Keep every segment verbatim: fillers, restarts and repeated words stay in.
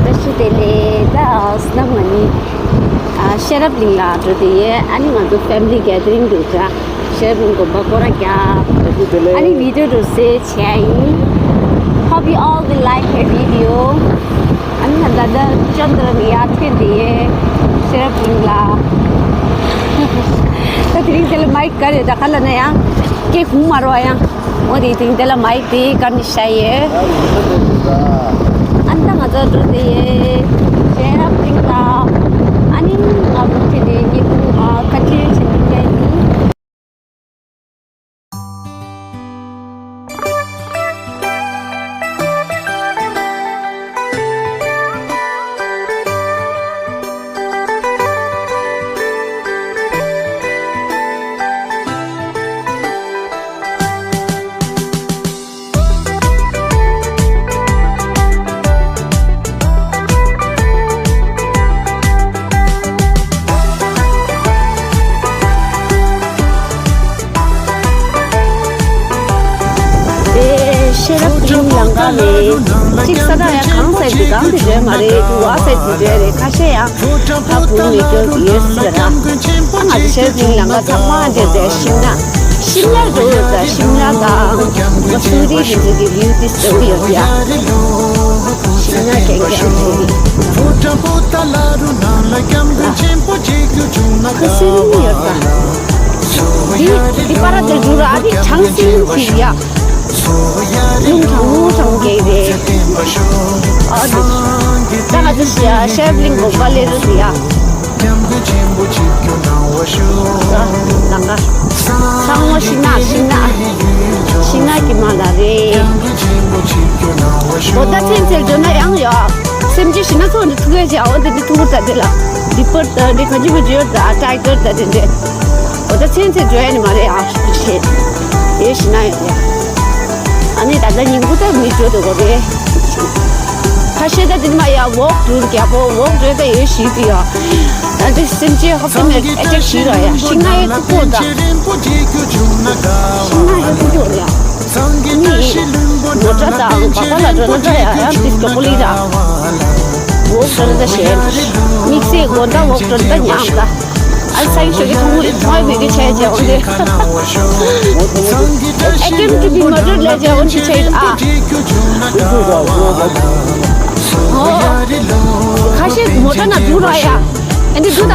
བཀྲ་ཤིས་བདེ་ལེགས། ད་ཨ་སྣང་མ་ནི་ཨ་ཤེས་རབ་གླིང་ལ་འགྲོ་དེ་ཡས། ཨ་ནི་ང་ཚོ་family gathering འདུག་ཅག་ཤེས་རབ་གླིང་དགོན་པ་སྐོར་ར་རྒྱག་བཀྲ་ཤིས་བདེ་ལེགས། ཨ་ནི་video འགྲོ་སེ་བྱས་ཡིན། Hope you all will like her video. ཨ་ནི་ང་ད་ལྟ་ཅོན་དར་ནི་ཡར་ཐོན་དེ་ཡས་ཤེས་རབ་གླིང་ལ། ད་དེ་རིང་དེ་ལ་མའིག་ག་རེ་ད་ག་ལ་ན་ཡང་སྐད་ཁུང་མ་རོ་ཡང་། འོ་དེ་དེང་དེ་ལ་མའིག་དེ་གར་ནི་ཤ་ཡེ། ཨ་ནི་ད་ང་ཚོ་འགྲོ་དེ་ཡེ་ཤེས་རབ་གླིང་ལ། ཨ་ནི་ང་བུ་ཁྱེད་དེ་ཉིད་དུ་ཨ་ཁ་ཆེ་ཆེ་ནི་མེད་ནི། དེ་ཤེས་རབ་གླིང་ལམ་ཁ་ལས་གཅིག་ས་ད་ཡང་གང་ཟེར་དེ་གང་དེ་འདྲ་མ་རེད། དུ་བ་ཟེར་དེ་འདྲ་རེད། ཁ་ཤས་ཡང་ད་བུ་མི་སྐྱོ་གི་ཡོད་ཟེར་ར། ཨ་ང་ཚོ་ཤེས་རབ་གླིང་ལམ་ཁ་ཚང་མ་འདིར་དེ་ཤིམ་ལ་ཤིམ་ལ་འགྲོ་ཡོད་ད། ཤིམ་ལ་དང་མ་སུ་རི་དེ་ཚོ་གི་view དེ་ཟེར་གི་ཡོད་ཡ། ཤིམ་ལ་གན་གན་ཟེར་གི་ཁ་སི་རི་ཡོད་ད། དེ་དེ་པ་ར་དེ་རུ་ར་ཨ་དེ་གྲང་སིང་ཟེར་ཡ། རླུང་གྲང་མོ་གྲང་གེ་རེད། ཨ་ནི་ད་ང་ཚོ་ཤེས་རབ་གླིང་དགོན་པ་ལས་རུ་ཡ། ལ་ང་ཚང་མ་ཤིང་ནགས་ཤིང་ནགས་ཤིང་ནགས་ཀྱི་མ་ལ་རེད། འོ་ད་ཚན་ཚན་འགྲོ་ན་ཡང་ཡོད། སེམས་ཅན་ཤིང་ནགས་ཚོགས་འདི་ཐུག་ཡ་ཅི་ཨ་འོ་དེ་འདི་ཐུག་ད་དེ་ལ་ལི་པར་ད་འདི་ག་ཅི་མ་བརྗོད་ད་ཊའི་གར་ད་དེ་འདྲས། འོ་ད་ཚན་ཚན་འགྲོ་ཡ་ནི་མ་རེད་ཨ་ཤེས། ཡོད་ཤིང་ནགས་ཡོད་ཡ། ཨ་ནི་ད་ལྟ་ཉིན་གུང་ད་མི་འགྲོ་འདུག་གོ་རེད། ཁ་ཤས་ད་དེ་མ་ཡ་ཝོག་འགྲོ་རྒྱ་པོ་ཝོག་འགྲོ་ད་ཡོད་ཤི་དུ་ཡ། ཨ་འདི་སེམས་ཅན་ཧོབ་ཏེ་མེད་ཨེ་ཊེག་ཤི་ར་ཡ། ཤིང་ནགས་ཡོད་ཁུག་པོ་ད། ཤིང་ནགས་ཡོད་ཁུག་པོ་ཡ། ནི་མོ་ཊ་དང་བ་ཀ་ལ་འགྲོ་ན་ད་ཡ་ཡ་འདི་གྲོགས་པོ་ལི་ར། ཝོག་འགྲོ་ན་ད་ཤེས། དམིགས་བསལ་དགོང་དག་ཝོག་འགྲོ་ན་ད་ཉམས་ད། ཨ་ས་ཡི་ཤོ་གི་ཐོང་མུ་རི་ཐོང་བི་གི་ཆེ་ཆེ་འོ་དེ། Attempt to be murdered ལས་ཆེ་འོ་དེ་ཆེ་ཨ། ཨོ། ཁ་ཤས་མོ་ཊ་ན་འདུག་ར་ཡ། ཨ་འདི་འདུག་ད།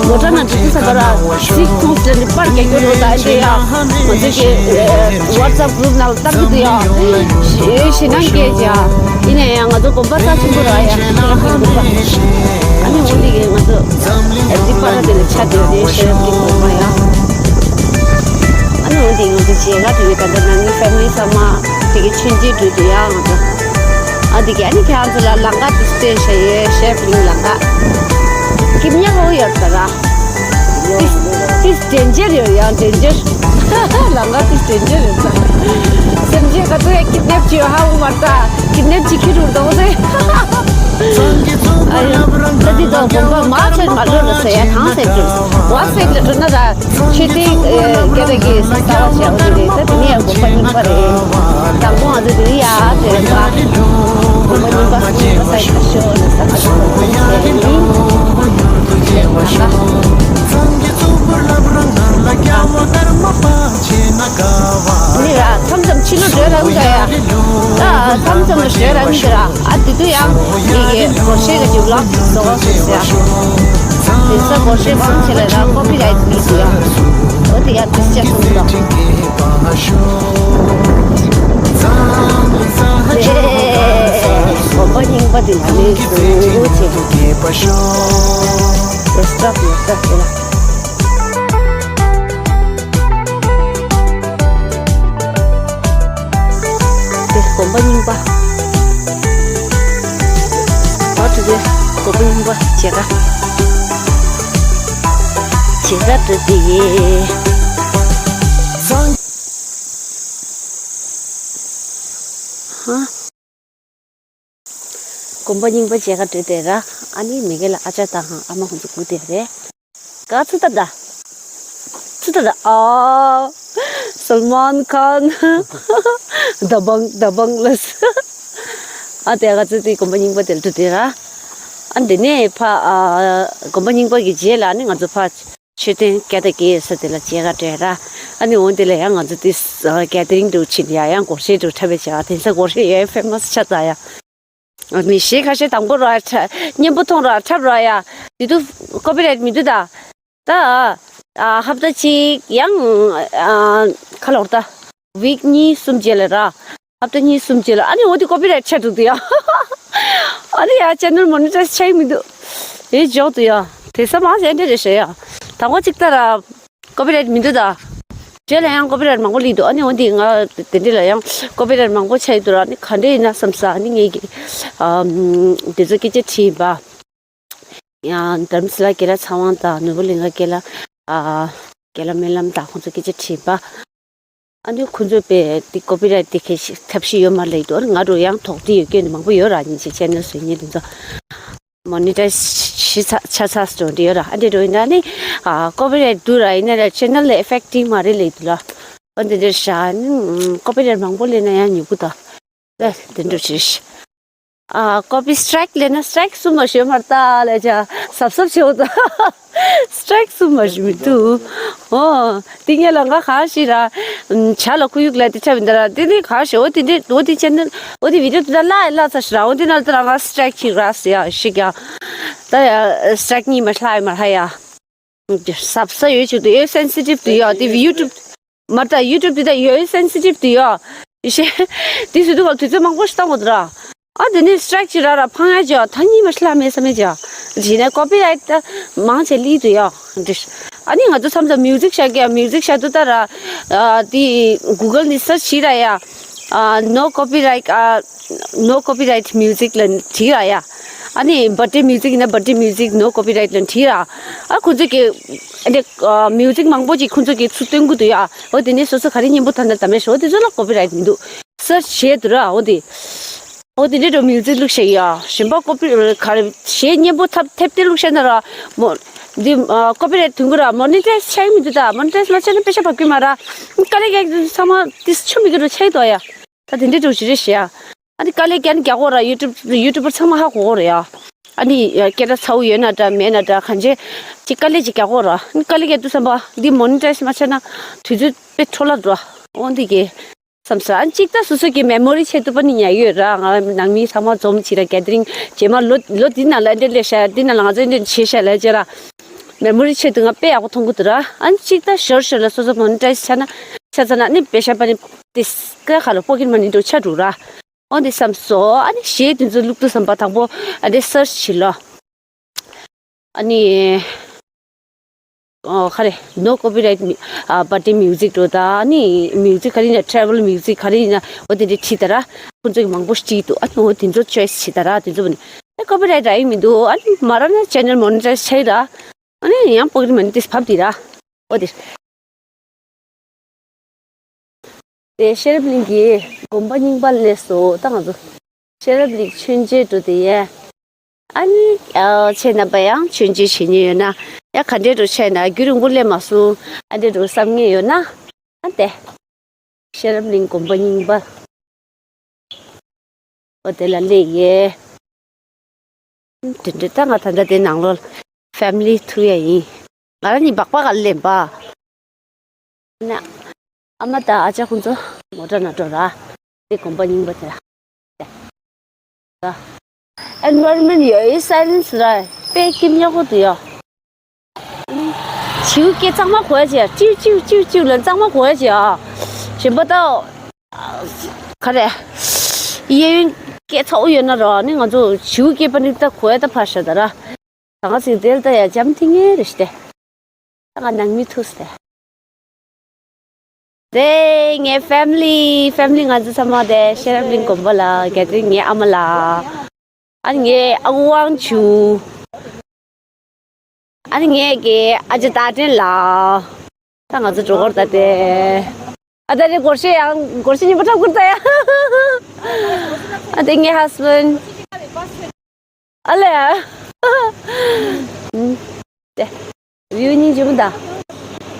མོ་ཊ་ན་འདུག་ས་ག་ར་སིག་ཐོང་སི་ལ་ནི་པར་གེ་གེ་རོ་ད་ཨ་འདི་ཡ། ང་ཚོ་གི་WhatsApp group ནང་ལ་བཏང་གི་འདུག་ཡ། ཞེ་ཞེ་ནང་གི་ཡ། ཡིན་ན་ཡང་ང་ཚོ་དགོན་པ་ས་ཆེན་པོ་ར་ཡ། ཨ་ནི་འོ་འདི་གི་ང་ཚོ་ཨ་འདི་པར་དེ་ལ་ཆ་དེ་རེད་ཤེས་རབ་ཀྱི་དགོན་པ་ཡ། ཨ་ནི་འོ་འདི་ང་ཚོ་མཇལ་ཁ་དེ་ཡོད་ད་ད་ནང་ནི་ཕེ་མི་ལི་ཚང་མ་དེ་གི་ཆུན་ཆེ་འགྲོ་དུ་ཡ་ང་ཚོ། ཨ་འདི་གི་ཨ་ནི་ཁྱེད་ཚོ་ལ་ལམ་ཁ་དེ་སྟོན་ཤ་ཡོད་ཤེས་རབ་གླིང་ལམ་ཁ། ཀིམ་ཉ་ཧོ་ཡོད་ད་ར། ཏིས་ཏིས་ཌེན་ཇར་ཡོད་ཡང་ཌེན་ཇར། ལམ་ཁ་ཏིས་ཌེན་ཇར་ཡོད་ས། སེམས་ཅན་ག་ཚོད་ཡང་ཀིཌ་ནེབ་བྱེད་ཧ་འུ་མ་ཏ། ཀིཌ་ནེབ་བྱེད་ཁྱི་རུ་འདུག་ཟེ། ཨ་ཡོ། ད་འདི་དང་དགོན་པ་མ་ཆེར་མ་ལོ་ལ་ཟེར་ཡ་གང་ཟེར་དུ། ཝ་ཟེར་ལ་འགྲོ་ན་ད། ཆེ་ཏིང་རྒྱ་ར་གི་ས་བ་ཞེ་བ་དེ་རེད། ད་དེ་ནས་ཡང་དགོན་པ་རྙིང་པ་རེད། དང་པོ་ང་ཚོ་དེ་རིང་ཡ་དེ་རེད་པ། དགོན་པ་རྙིང་པ་སུ་ཡིན་པ་ས་ཡི་ཁ་ཤོ་ལ་ས་ཁ་ཤོ་ལ་ས་ཡིན། ཞེས་ན་ད། ནི་ར་མཚམས་མཚམས་ཕྱི་ལོ་བྲོས་རང་འདྲ་ཡ། ད་མཚམས་མཚམས་ལ་བྲོས་རང་འདྲ་ར། ཨ་དེ་དུས་ཡང་ངེད་ཀྱི་སྒོར་གཞས་ཀྱི་ཌི་ཝི་ལོག་ཅིག་བཟོ་བ་སོང་ཟེར་ཡ། དེ་ཚོ་སྒོར་གཞས་བཟོ་བྱེད་ལ་ད་ཀོ་པི་རའེ་ཊི་མེད་ཀྱི་ཡ། འོ་དེ་ཡ་དུས་ཆ་སོང་ད། དགོན་པ་རྙིང་པ་དེ་ལ་ནི་བཟོ་བྱེད། རེ་སི་ཊོ་རེ་སི་ཊོ་དེ་ལ། དེ་དགོན་པ་རྙིང་པ། ཨོ་དེ་དེ་དགོན་པ་རྙིང་པ་མཇལ་ཁ། མཇལ་ཁ་འགྲོ་དེ་ཡེ། ཧ། དགོན་པ་རྙིང་པ་མཇལ་ཁ་འགྲོ་དེ་ར། ཨ་ནི་མི་གེ་ལ་ཨ་ཅག་དང་ཨ་མ་ཁོང་ཚོ་སྒུག་དེ་རེད། ག་ཚུ་ད་ད། ཚུ་ད་ད། ཨ། སལ་མཱན་ཁཱན། དཱ་བང་དཱ་བང་ལ། ཨ་དེ་ང་ཚོ་དེ་དགོན་པ་རྙིང་པ་དེ་ལ་འགྲོ་དེ་ར། ཨ་འདི་ནས་ཕ་ཨ་དགོན་པ་རྙིང་པ་གི་རྗེས་ལ་ནི་ང་ཚོ་ཕ་མཆོད་རྟེན་སྐད་བརྡ་སྐད་ས་དེ་ལ་མཇལ་ག་འགྲོ་ར། ཨ་ནི་འོང་དེ་ལ་ཡང་ང་ཚོ་དེ་གེ་དི་རིང་འགྲོ་ཕྱིན་ཡ་ཡང་སྒོར་གཞས་འགྲོ་འཁྲབ་པའི་བྱ་བ། དེང་སང་སྒོར་གཞས་ཡ་ཕེ་མ་སི་ཆགས་ཚར་ཡ། མི་གཞས་ཁ་ཤས་དང་པོ་ར་འཁྲབ་སྙན་པོ་མཐོང་ར་འཁྲབ་ར་ཡ། དེ་དུས་ཀོ་པི་རའེ་ཊི་མི་འདུག་ད། ད་ཨ་ཧབ་ཏ་གཅིག་ཡང་ཨ་ཁ་ལོར་ད་ཝིག་གཉིས་གསུམ་རྗེས་ལ་ར། ཧབ་ཏ་གཉིས་གསུམ་རྗེས་ལ་ཨ་ནི་འོ་དེ་ཀོ་པི་རའེ་ཊི་ཆགས་འདུག་དེ་ཡ། ཨ་ནི་ཡ་ཆེ་ནལ་མོ་ནི་ཊའི་ཛི་ཆགས་མི་འདུག་དེ་འཇོག་དུ་ཡ། དེ་ས་མ་ཟད་འདྲ་རེ་ཞེ་ཡ། དང་པོ་གཅིག་ལྟ་ར། ཀོ་པི་རའེ་ཊི་མི་འདུག་ད། རྗེས་ལ་ཡང་ཀོ་པི་རའེ་ཊི་མང་པོ་སླེབས་འདུག་ཨ་ནི་འོ་དེ་ང་དེ་འདྲ་ལ་ཡང་ཀོ་པི་རའེ་ཊི་མང་པོ་ཆགས་ཡོད་འདུག་ར། ཨ་ནི་ག་འདྲ་ཡིན་ན་བསམ་ས། ཨ་ནི་ངས་ཀྱི་ཨམ་དེ་ཚོ་སྐད་ཆ་དྲིས་པ། ཡང་དྷ་རམ་ས་ལ་ཀེ་ལ་ཚེ་དབང་དང་ནོར་བུ་གླིང་ག་ཀེ་ལ་ཨ་ཀེ་ལ་སྨོན་ལམ་དང་ཁོང་ཚོ་སྐད་ཆ་དྲིས་པ། ཨ་ནི་ཁོང་ཚོས་པའི་དེ་ཀོ་པི་རའེ་ཊི་དེ་གལ་སྲིད་ཐབས་ཤེས་ཡོད་མ་རེད་འདུག་ང་རུ་ཡང་དོགས་འདྲི་ཡོད་སྐྱོན་མང་པོ་ཡོད་ར། ཉིན་ཞིག་ཆེ་ནལ་བཟོ་མཁན་དེ་ཚོ་མོ་ནི་ཊའི་ཛི་ཆགས་ཆགས་ཚར་འགྲོ་འདྲི་ཡོད་ར། ཨ་འདྲ་འགྲོ་ཡིན་ན་ནི་ཨ་ཀོ་པི་རའེ་ཊི་འདུག་ར། ཡིན་ན་ར་ཆེ་ནལ་ལ་ཨེ་ཕེག་ཊི་མ་རེད་ལབ་འདུག་ལ། ཨ་འདི་འདྲ་བཞག་ནི་ཀོ་པི་རའེ་ཊི་མང་པོ་སླེབས་ན་ཡང་ཉོ་གི་ད། ལ་དེ་འདྲ་བྱེད་ཤི། ཨ་ཀོ་པི་སི་ཊི་རའེ་ཀི་ལེན་ན་སི་ཊི་རའེ་ཀི་གསུམ་མ་ཞོན་མར་ལྟ་ལས་ཅ་གཟབ་གཟབ་བྱེད་འོ་ད། སི་ཊི་རའེ་ཀི་གསུམ་མ་ཞོན་མི་འདུག་ཨོ། དེ་ངས་ལ་ང་གང་ཞིག་ར། བྱ་ལ་ཁུ་ཡུག་ལ་དེ་ཆ་མི་འདུག་ར། དེ་ནི་གང་ཞིག་འོ་དེ་འདྲ་འོ་དེ་ཆ་ནི་འོ་དེ་བི་ཌི་ཡོ་དེ་འདྲ་ལ་ལ་ཚ་ཤི་ར། འོ་དེ་ན་ལྟ་ར་ང་སི་ཊི་རའེ་ཀི་ཞིག་ར་སི་ཡ་ཞིག་ཡ། ད་ཡ་སི་ཊི་རའེ་ཀི་གཉིས་མ་ལྷ་ཡ་མ་ལྷ་ཡ། གཟབ་གཟབ་ཡོད་ཆོག་ཏུ་ཡོད། སེན་སི་ཊིབ་ཏུ་ཡོད། དེ་ཡུ་ཊུབ་མ་ད་ཡུ་ཊུབ་དེ་ད་ཡོད་སེན་སི་ཊིབ་ཏུ་ཡོད། ཡེ་ཤེ། དེ་སུ་དུ་ག་དུས་ཚོད་མང་པོ་ཞིག་བཏང་དགོས་འདུག་ར། ཨ་དེ་ནས་སི་ཊི་རའེ་ཀི་ཅིག་ར་ར་ཕང་ཡ་ཅིག་ད་གཉིས་མ་ཤི་ལ་མེད་ས་མེད་ཅིག་ཡིན་ནའི་ཀོ་པི་རའེ་ཊི་ད་མང་ཆེ་ལི་དུ་ཡོད་འདྲི། ཨ་ནི་ང་ཚོ་མཚམས་མཚམས་མིའུ་ཟིག་བཤད་གི་མིའུ་ཟིག་བཤད་དུ་ད་ར། ཨ་དེ་གུ་གལ་ནས་སར་ཆི་བྱས་ར་ཡ། ཨ་no copyright ཨ། No copyright music ལ་བྲིས་ར་ཡ། ཨ་ནི་བར་ཐི་ཌེ་མིའུ་ཟིག་ཡིན་ན་བར་ཐི་ཌེ་མིའུ་ཟིག་no copyright ལ་བྲིས་ར། ཨ་ཁོ་ཚོ་གི་ཨ་ནི་མིའུ་ཟིག་མང་པོ་ཅིག་ཁོ་ཚོ་གི་ཚུར་སྟོན་གི་འདུག་ཡ། འོ་དེ་ནས་སོ་སོ་ག་རེ་སྙན་པོ་ཐོན་ན་ད་མེད་ཤོ་དེ་ཚོ་ལ་ཀོ་པི་རའེ་ཊི་མི་འདུག་སར་ཆི་བྱས་འདུག་ར། འོ་དེ་འོ་དེ་འདྲ་འགྲོ་མིའུ་ཟིག་བླུགས་ཤེས་ཡ། གཞན་པ་ཀོ་པི་ག་རེ་གཞས་སྙན་པོ་ཐབས་ཐེབས་ཏེ་བླུགས་ཤེས་ན་ར། མོ་འདི་ཀོ་པི་རའེ་ཊི་ཐོན་གི་ར། མོ་ནི་ཊའི་ཛི་ཆགས་མི་འདུག་ད་མོ་ནི་ཊའི་ཛི་མ་ཆགས་ན་པེ་ཤ་བབས་གི་མ་ར། དཀའ་ལས་རྒྱག་གི་འདུག་ཚང་མ་དེ་ཆུ་མི་གི་འགྲོ་ཆགས་འདུག་ཡ། ད་དེ་འདྲའི་འགྲོ་ཞིག་རེད་ཤི་ཡ། ཨ་ནི་དཀའ་ལས་ཀྱང་རྒྱག་དགོས་ར། ཡུ་ཊུབ་ཡུ་ཊུབ་པར་ཚང་མ་ཧ་གོ་གོ་རེད་ཡ། ཨ་ནི་སྐད་གྲགས་ཚ་བོ་ཡོད་ན་འདྲ་མེད་ན་འདྲ་གང་བྱས་ཅིག་དཀའ་ལས་ཅིག་རྒྱག་དགོས་ར། ཨ་ནི་དཀའ་ལས་རྒྱག་དུས་ཙམ་པ་འདི་མོ་ནི་ཊའི་ཛི་མ་ཆགས་ན་དུས་ཚོད་དཔེ་འཕྲོ་བརླག་འགྲོ། འོ་འདི་གི་བསམ་ས། ཨ་ནི་གཅིག་ད་སོ་སོ་གི་མེ་མོ་རི་ཆེད་དུ་པ་ནི་ཉར་ཡོད་ར། ང་ནང་མི་ཚང་མ་འཛོམས་ཅིག་ར་གེ་དི་རིང་རྗེས་མ་ལོ་ལོ་འདི་ནང་ལ་འདྲ་ལས་ཤ་འདི་ནང་ལ་ང་ཚོ་འདྲ་བྱེད་ཤ་ལས་ཅེ་ར། མེ་མོ་རི་ཆེད་དུ་ང་དཔེ་ཡག་པོ་མཐོང་གི་འདུག་ར། ཨ་ནི་གཅིག་ད་ཞོར་ཞོར་ལ་སོ་སོ་མོ་ནི་ཊའི་ཛི་ཆགས་ན་ཆགས་ཚར་ན་ཨ་ནི་པེ་ཤ་པ་ནི་ཏིས་ཀ་ཁ་ལ་པོ་ཀེཊ་མ་ནི་འགྲོ་ཆགས་འགྲོ་ར། འོ་འདི་བསམ་སོང་། ཨ་ནི་གཞས་དེ་ཚོ་བླུག་དུས་ཙམ་པ་དང་པོ་ཨ་འདི་སར་ཆི་བྱེད་ལོ། ཨ་ནི་ཨོ་ག་རེ་no copyright ཨ་བར་ཐི་ཌེ་མིའུ་ཟིག་འགྲོ་ད། ཨ་ནི་མིའུ་ཟིག་ག་རེ་ཡིན་ན་ཊེ་རེ་བལ་མིའུ་ཟིག་ག་རེ་ཡིན་ན་འོ་དེ་འདྲ་བྲིས་ད་ར། ཁོ་ཚོ་གི་མང་པོ་ཞིག་བྲིས་འདུག་ཨ་ནི་འོ་དེ་ཚོ་ཅོའི་སི་བྱེད་ད་ར། དེ་ཚོ་ནི་ཨ་ཀོ་པི་རའེ་ཊི་རག་གི་མི་འདུག་ཨ་ནི་མ་རག་ན་ཆེ་ནལ་མོ་ནི་ཊའི་ཛི་ཆགས་ར། ཨ་ནི་ཡང་པོ་ཀེཊ་མ་ནི་ཏིས་བབས་དེ་ར། འོ་དེ། དེ་ཤེས་རབ་གླིང་གི་དགོན་པ་རྙིང་པ་སླེབས་སོང་། ད་ང་ཚོ་ཤེས་རབ་གླིང་མཆོད་མཇལ་འགྲོ་དེ་ཡས། ཨ་ནི་ཨ་ཁྱེད་རྣམ་པ་ཡང་མཆོད་མཇལ་བྱེད་མཁན་ཡོད་ན་ཡ་ག་འདྲས་འགྲོ་ཆས་ན་རྒྱུན་རིང་པོ་སླེབས་མ་སོང་། ཨ་འདྲས་འགྲོ་བསམ་མཁན་ཡོད་ན་ཨ་དེ་ཤེས་རབ་གླིང་དགོན་པ་རྙིང་པ། འོ་དེ་ལ་སླེབས་ཡས། དེ་འདྲ་ད་ང་ད་ལྟ་དེ་ནང་ལོགས་ཕེ་མི་ལི་ཐུག་ཡ་ཡིན། ང་རང་གཉིས་སྦག་སྦག་ག་ལེན་པ། ན། ཨ་མ་དང་ཨ་ཅག་ཁོང་ཚོ་མོ་ཊ་ནང་འགྲོ་ར། དེ་དགོན་པ་རྙིང་པ་དེ་ལ། ཨེན་ཝའི་རོན་མེན་ཊི་ཡོད་ཡོད་སའི་ལེན་སི་ར། དཔེ་སྐྱིད་ཉག་པོ་འདུག་ཡ། བྱིའུ་སྐད་གཙང་མ་གོ་ཡ་ཅིག་ཀྲིའུ་ཀྲིའུ་ཀྲིའུ་ཀྲིའུ་ལ་གཙང་མ་གོ་ཡ་ཅིག་ཨ། གཞན་པ་ད། ག་རེ། གཡས་གཡོན་སྐད་ཚ་བོ་ཡོད་ན་ར་ནི་ང་ཚོ་བྱིའུ་སྐད་པ་ནི་ད་གོ་ཡ་ད་ཕར་ཤ་ད་ར། ད་ང་ཚོའི་དེར་ད་ཡ་འཇམ་ཐིང་ངེ་རེ་ཤི་ཏེ། ད་ང་ནང་མི་ཐུག་སྟེ། དེ་ངའི་ཕེ་མི་ལི་ཕེ་མི་ལི་ང་ཚོ་ཚང་མ་དེ་ཤེས་རབ་གླིང་དགོན་པ་ལ་གལ་ཏེ་ངའི་ཨ་མ་ལ། ཨ་ངའི་ཨ་ཁུ་དབང་ཕྱུག་ཨ་ནི་ངས་ཀྱི་ཨ་ཅེ་རྟ་དྲེལ་ལགས། ད་ང་ཚོ་འགྲོ་གར་ད་དེ། ཨ་ད་དེ་སྒོར་གཞས་ཡང་སྒོར་གཞས་རྙིང་པ་འཁྲབ་ཁུར་ད་ཡ། ཨ་དེ་ངའི་ཧས་བྷེན་ཌི། ཨ་ལས། དེ། བིའུ་སྙིང་རྗེ་མོ་ད།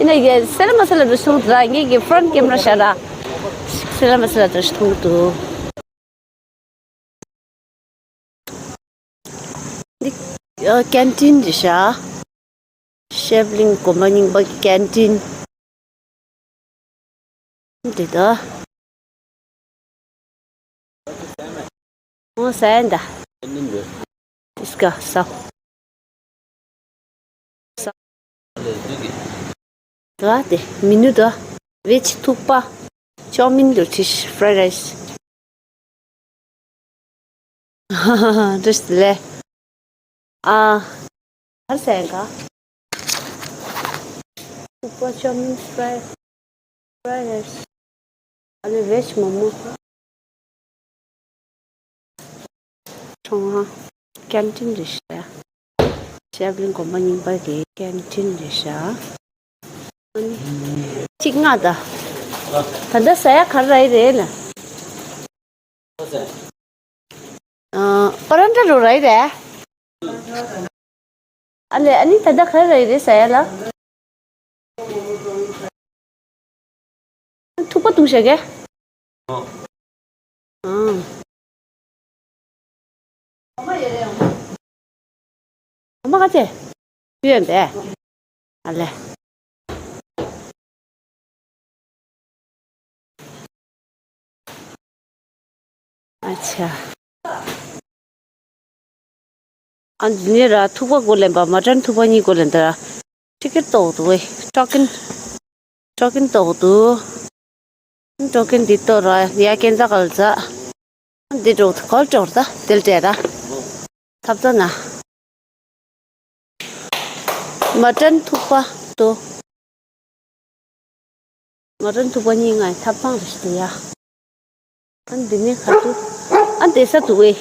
ཡིན་ན་ཡ་སེ་ར་མ་སེ་ལ་འགྲོ་སོང་ད་ངས་ཀྱི་ཕྲོན་ཊི་ཀེམ་ར་ཤར་ར། སེ་ར་མ་སེ་ལ་འགྲོ་སོང་དུ། འདི་ཨ་ཀན་ཊིན་རེད་ཤག་ཤེབ་ལིང་དགོན་པ་རྙིང་པ་གི་ཀན་ཊིན། འདི་ད། ཨོ་ཟ་ཡ་ད། དིས་ཀ་ཟ། ཟ། ད་དེ་མི་ནུ་ད། ཝེཇ་ཐུག་པ། ཅའོ་མིན་དུ་ཁྲིད། ཕ་རའེ་རའེ་སི། འདྲེས་ལེ། ཨ། ཨ་ཟེར་ག་ཐུག་པ་ཅའོ་མིན་ཕ་རའེ་རའེ་སི། ཨ་ནི་ཝེཇ་མོ་མོ། ཁྲོང་ཧ། ཀན་ཊིན་རེད་ཤག་ཤེབ་ལིང་དགོན་པ་རྙིང་པ་གི་ཀན་ཊིན་རེད་ཤག་ཨ་ནི། གཅིག་ལྔ་ད། ད་ལྟ་ཟ་ཡ་ག་རེ་རག་གི་རེད་ལ། ཨ། པ་རན་ཏྲ་རོ་རག་གི་རེད། ཨ་ལས། ཨ་ནི་ད་ལྟ་ག་རེ་རག་གི་རེད་ཟ་ཡ་ལ། ཐུག་པ་བཏུང་བཞག་གས། ཨ། ཨ་མ་ག་ཚད་ཡོད་པས། ཨ་ལས། ཨ་ཆ། ཨ་འདི་ནས་ར་ཐུག་པ་མགོ་ལེན་པ་མ་ཊན་ཐུག་པ་གཉིས་མགོ་ལེན་ད་ར། ཊི་ཀེ་ཊི་ཏོག་འདུག་ཝེ། ཊོ་ཀེན། ཊོ་ཀེན་ཏོག་འདུག་ཊོ་ཀེན་འདི་ཏོག་ར་ཡ་ཀན་ཛ་གལ་ཛ། འདི་འགྲོ་གོལ་ཏོག་ད་དེལ་ཏེ་ར། ཐབ་ཚ་ན། མ་ཊན་ཐུག་པ་ཏོ། མ་ཊན་ཐུག་པ་གཉིས་ང་ཐབ་ཚང་རེ་ཞིག་ཏུ་ཡ། ཨ་འདི་ནས་ཁ་ཐུག་ཨ་འདི་ས་ཐུག་ཝེ།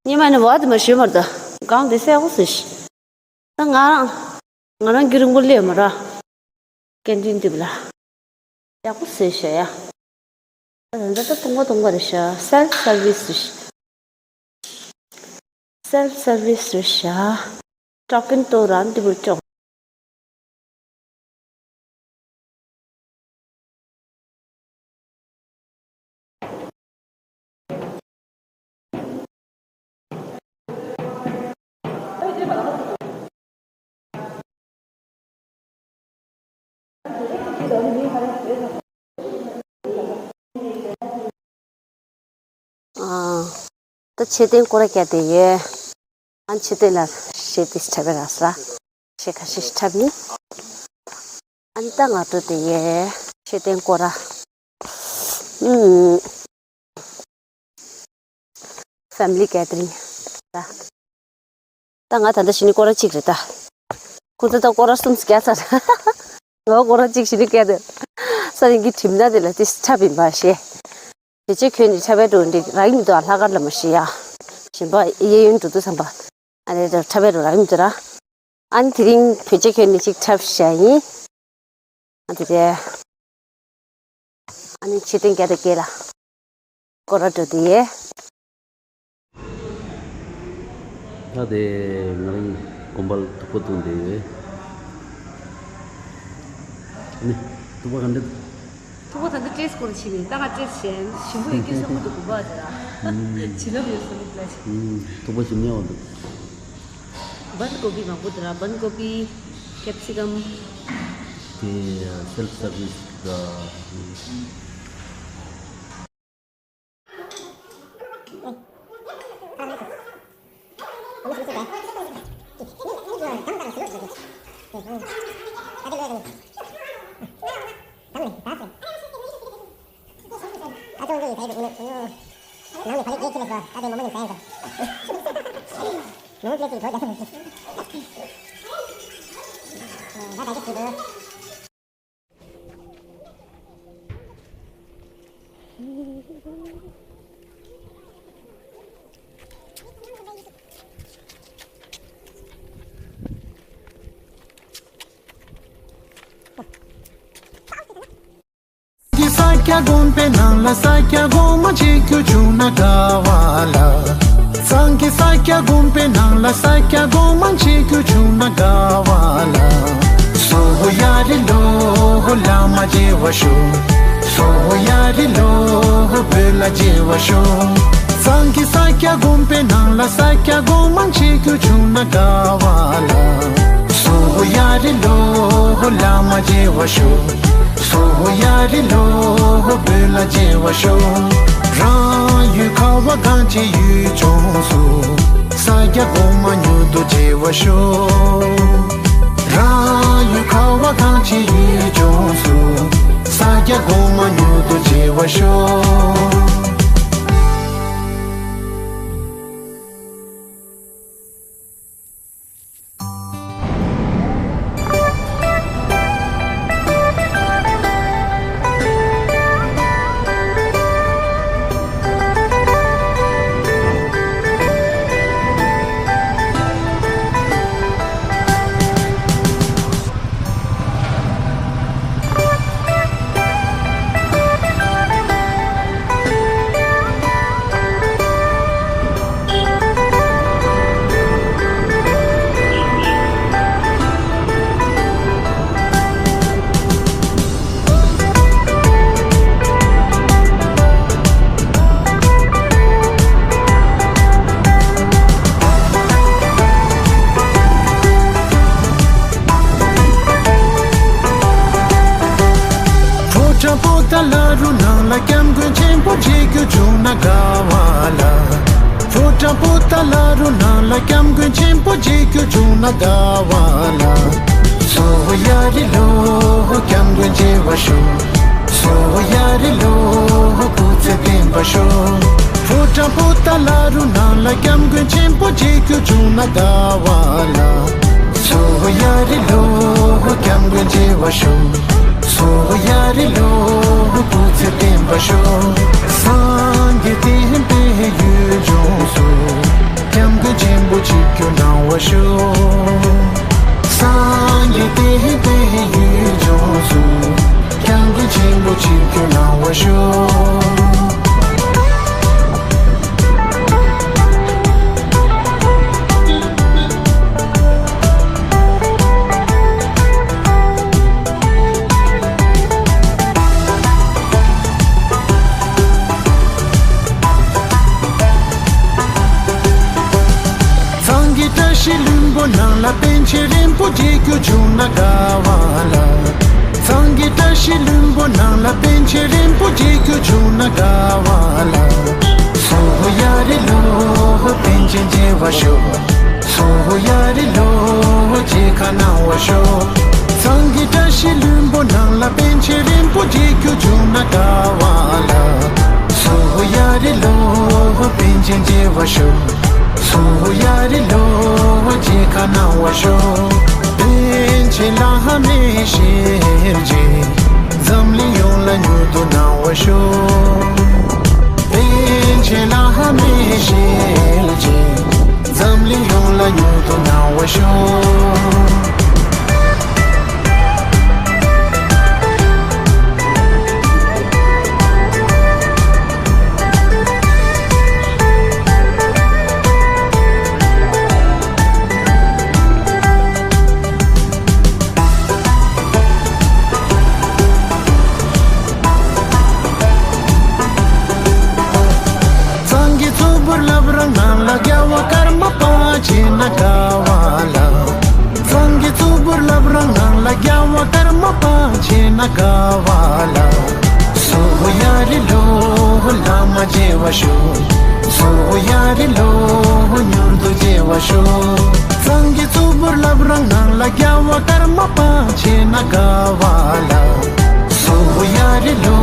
ཉི་མ་ནི་བ་དུ་མ་ཞུ་མར་ད། གང་འདི་ས་ཡག་པོ་ཟེར་ཤི། ད་ང་རང་ང་རང་རྒྱུན་རིང་པོ་སླེབས་མ་ར། ཀན་ཊིན་འདི་བ་ལ། ཡག་པོ་ཟེར་ཤ་ཡ། ད་ད་ད་གཏོང་པ་གཏོང་པ་རེད་ཤག་སེལ་ཕི་སར་བི་སི་རེད་ཤག་སེལ་ཕི་སར་བི་སི་རེད་ཤག་ཊོ་ཀེན་ཏོ་ར་འདི་བུ་ཅོག་ཨ། ད་མཆོད་རྟེན་སྐོར་ར་བརྒྱབ་བསྡད་ཡོད། ཨ་མཆོད་རྟེན་ལ་གཞས་དེ་འཁྲབ་པ་རག་ས། གཞས་ཁ་ཤས་ཤིག་འཁྲབ་ཡིན། ཨ་ནི་ད་ང་ཚོ་དེ་ཡས་མཆོད་རྟེན་སྐོར་ར། ཨུམ། ཕེ་མི་ལི་གེ་དར་རིང་། ད། ད་ང་ད་ལྟ་ཞི་ནི་སྐོར་ར་གཅིག་རེད་ད། ཁོ་ཚོ་ད་སྐོར་ར་གསུམ་བརྒྱབ་ཚར། ང་སྐོར་ར་གཅིག་ཞི་ནི་སྐད་དེ། ས་རིང་གི་གྲིམ་ན་དེ་ལ་དེ་འཁྲབ་ཡིན་པ་ཞེས། བོད་ཆས་གྱོན་ནས་འཁྲབ་པའི་འགྲོ་འདི་རག་གི་མི་འདུག་ཨ། ལྷག་དཀར་ལ་མ་ཤི་ཡ། གཞན་པ་གཡས་གཡོན་འགྲོ་དུས་ཙམ་པ། ཨ་ནི་འཁྲབ་པའི་འགྲོ་རག་གི་མི་འདུག་ར། ཨ་ནི་དེ་རིང་བོད་ཆས་གྱོན་ནས་ཅིག་འཁྲབ་བཞག་ཡིན། ཨ་དེ་རེད། ཨ་ནི་མཆོད་རྟེན་རྒྱ་དང་བརྒྱད་ལ། སྐོར་ར་འགྲོ་དེ་ཡས། ད་དེ་ང་རང་དགོན་པ་ལ་ཐུག་པ་བཏུང་བསྡད་ཡོད། ཨ་ནི་ཐུག་པ་ག་འདྲ། ཐུག་པ་ད་ལྟ་ཊེ་སི་ཊི་སྐོར་བྱས་ནས་ད་ང་ཊེ་སི་ཊི་བྱས་ཞིམ་པོ་ཡོད་ཀྱི་བསམ་གྱི་འདུག་དགོན་པ་དེ་ར། ཨུམ། བྱིན་རླབས་ཡོད་བསམ་གྱི་འདུག་ཨུམ། ཐུག་པ་ཞིམ་ཉེ་བ་འདུག་བན་ཀོ་པི་མང་པོ་དེ་ར། བན་ཀོ་པི། ཀེབ་སི་ཀམ། དེ་སེལ་ཕི་སར་བི་སི་དང་། ཀྱི་ས་སྐྱ་དགོན་པའི་ནང་ལ་ས་སྐྱ་གོང་མ་མཇལ་རྒྱུ་བྱུང་ན་དགའ་བ་ལ། ཚང་གི་ས་སྐྱ་དགོན་པའི་ནང་ལ་ས་སྐྱ་གོང་མ་མཇལ་རྒྱུ་བྱུང་ན་དགའ་བ་ལ། སོ་ཧོ་ཡ་རི་ལོ་ཧོ་བླ་མ་མཇལ་བར་ཤོག་སོ་ཧོ་ཡ་རི་ལོ་ཧོ་བོད་ལ་མཇལ་བར་ཤོག་ཚང་གི་ས་སྐྱ་དགོན་པའི་ནང་ལ། ས་སྐྱ་སྒོ་མང་མཇལ་རྒྱུ་བྱུང་ན་དགའ་བ་ལ། སོ་ཧོ་ཡ་རི་ལོ་ཧོ་བླ་མ་མཇལ་བར་ཤོག་སོ་ཧོ་ཡ་རི་ལོ་ཧོ་བོད་ལ་མཇལ་བར་ཤོག་རང་ཡུལ་ཁ་བ་གངས་ཅན་ཡུལ་ལྗོངས་སུ། ས་སྐྱ་སྒོ་མང་མྱུར་དུ་མཇལ་བར་ཤོག་རང་ཡུལ་ཁ་བ་གངས་ཅན་ཡུལ་ལྗོངས་སུ། ས་སྐྱ་སྒོ་མང་མྱུར་དུ་མཇལ་བར་ཤོག་ཕོ་བྲང་པོ་ཏཱ་ལ་རུ་ནང་ལ་སྐྱབས་མགོན་ཆེན་པོ་མཇལ་རྒྱུ་བྱུང་ན་དགའ་བ་ལ། ཕོ་བྲང་པོ་ཏཱ་ལ་རུ་ནང་ལ་སྐྱབས་མགོན་ཆེན་པོ་མཇལ་རྒྱུ་བྱུང་ན་དགའ་བ་ལ། སོ་ཧོ་ཡ་རི་ལོ་ཧོ་སྐྱབས་མགོན་མཇལ་བར་ཤོག་སོ་ཧོ་ཡ་རི་ལོ་ཧོ་སྐུ་ཚེ་བརྟན་པར་ཤོག་ཕོ་བྲང་པོ་ཏཱ་ལ་རུ་ནང་ལ་སྐྱབས་མགོན་ཆེན་པོ་མཇལ་རྒྱུ་བྱུང་ན་དགའ་བ་ལ། སོ་ཧོ་ཡ་རི་ལོ་ཧོ་སྐྱབས་མགོན་མཇལ་བར་ཤོག་སོ་ཧོ་ཡ་རི་ལོ་ཧོ་སྐུ་ཚེ་བརྟན་པར་ཤོག་སངས་རྒྱས་བསྟན་པའི་ཡུལ་ལྗོངས་སུ། སྐྱབས་མགོན་ཆེན་པོ་ཆིབས་བསྒྱུར་གནང་བར་ཤོག་སངས་རྒྱས་བསྟན་པའི་ཡུལ་ལྗོངས་སུ། སྐྱབས་མགོན་ཆེན་པོ་ཆིབས་བསྒྱུར་གནང་བར་ཤོག་གཙང་གི་བཀྲ་ཤིས་ལྷུན་པོ་ནང་ལ་པཎ་ཆེན་རིན་པོ་ཆེ་མཇལ་རྒྱུ་བྱུང་ན་དགའ་བ་ལ། གཙང་གི་བཀྲ་ཤིས་ལྷུན་པོ་ནང་ལ་པཎ་ཆེན་རིན་པོ་ཆེ་མཇལ་རྒྱུ་བྱུང་ན་དགའ་བ་ལ། སོ་ཧོ་ཡ་རི་ལོ་ཧོ་པཎ་ཆེན་མཇལ་བར་ཤོག་སོ་ཧོ་ཡ་རི་ལོ་ཧོ་མཇལ་ཁ་གནང་བར་ཤོག་གཙང་གི་བཀྲ་ཤིས་ལྷུན་པོ་ནང་ལ་པཎ་ཆེན་རིན་པོ་ཆེ་མཇལ་རྒྱུ་བྱུང་ན་དགའ་བ་ལ། སོ་ཧོ་ཡ་རི་ལོ་ཧོ་པཎ་ཆེན་མཇལ་བར་ཤོག་སོ་ཧོ་ཡ་རི་ལོ་ཧོ་མཇལ་ཁ་གནང་བར་ཤོག་པཎ་ཆེན་བླ་མའི་ཞལ་མཇལ། འཛམ་གླིང་ཡོངས་ལ་མྱུར་དུ་གནང་བར་ཤོག་པཎ་ཆེན་བླ་མའི་ཞལ་མཇལ། འཛམ་གླིང་ཡོངས་ལ་མྱུར་དུ་གནང་བར་ཤོག་གཙང་གི་གཙུག་ཕུད་བླ་བྲང་ནང་ལ་རྒྱལ་བ་ཀརྨ་པ་མཇལ་ན་དགའ་བ་ལ། གཙང་གི་གཙུག་ཕུད་བླ་བྲང་ནང་ལ་རྒྱལ་བ་ཀརྨ་པ་མཇལ་ན་དགའ་བ་ལ། སོ་ཧོ་ཡ་རི་ལོ་ཧོ་བླ་མ་མཇལ་བར་ཤོག་སོ་ཧོ་ཡ་རི་ལོ་ཧོ་མྱུར་དུ་མཇལ་བར་ཤོག་གཙང་གི་གཙུག་ཕུད་བླ་བྲང་ནང་ལ་རྒྱལ་བ་ཀརྨ་པ་མཇལ་ན་དགའ་བ་ལ། སོ་ཧོ་ཡ་རི་ལོ་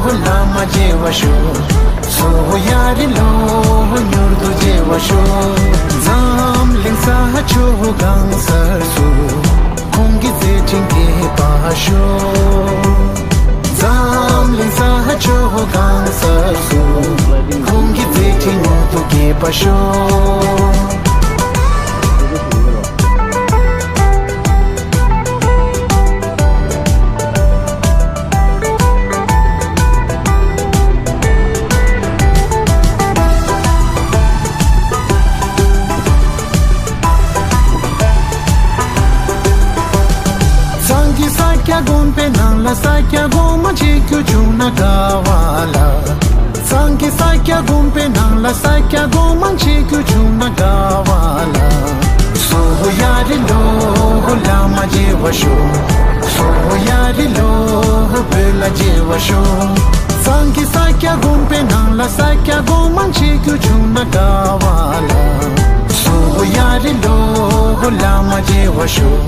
ཧོ་བླ་མ་མཇལ་བར་ཤོག་སོ་ཧོ་ཡ་རི་ལོ་ཧོ་མྱུར་དུ་མཇལ་བར་ཤོག་འཛམ་གླིང་ས་ཕྱོགས་གང་སར་སུ། ཁོང་གི་མཛད་འཕྲིན་རྒྱས་པར་ཤོག་འཛམ་གླིང་ས་ཕྱོགས་གང་སར་སུ། ཁོང་གི་མཛད་འཕྲིན་མྱུར་དུ་རྒྱས་པར་ཤོག་གཙང་གི་ས་སྐྱ་དགོན་པའི་ནང་ལ་ས་སྐྱ་སྒོ་མང་མཇལ་རྒྱུ་བྱུང་ན་དགའ་བ་ལ། སངས་རྒྱས་ས་སྐྱ་དགོན་པའི་ནང་ལ་ས་སྐྱ་དགོན་མང་མཇལ་རྒྱུ་བྱུང་ན་དགའ་བ་ལ། སོ་ཧོ་ཡ་རི་ལོ་ཧོ་བླ་མ་མཇལ་བར་ཤོག་སོ་ཧོ་ཡ་རི་ལོ་ཧོ་བོད་ལ་མཇལ་བར་ཤོག་སངས་རྒྱས་ས་སྐྱ་དགོན་པའི་ནང་ལ་ས་སྐྱ་དགོན་མང་མཇལ་རྒྱུ་བྱུང་ན་དགའ་བ་ལ། སོ་ཧོ་ཡ་རི་ལོ་ཧོ་བླ་མ་མཇལ་བར་ཤོག་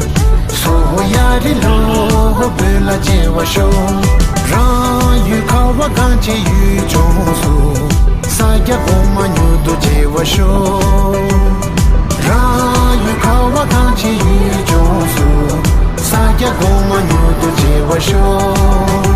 སོ་ཧོ་ཡ་རི་ལོ་ཧོ་བོད་ལ་མཇལ་བར་ཤོག་རང་ཡུལ་ཁ་བ་གངས་ཅན་ཡུལ་ལྗོངས་སུ། ས་སྐྱ་གོང་མ་མྱུར་དུ་མཇལ་བར་ཤོག་རང་ཡུལ་ཁ་བ་གངས་ཅན་ཡུལ་ལྗོངས་སུ། ས་སྐྱ་གོང་མ་མྱུར་དུ་མཇལ་བར་ཤོག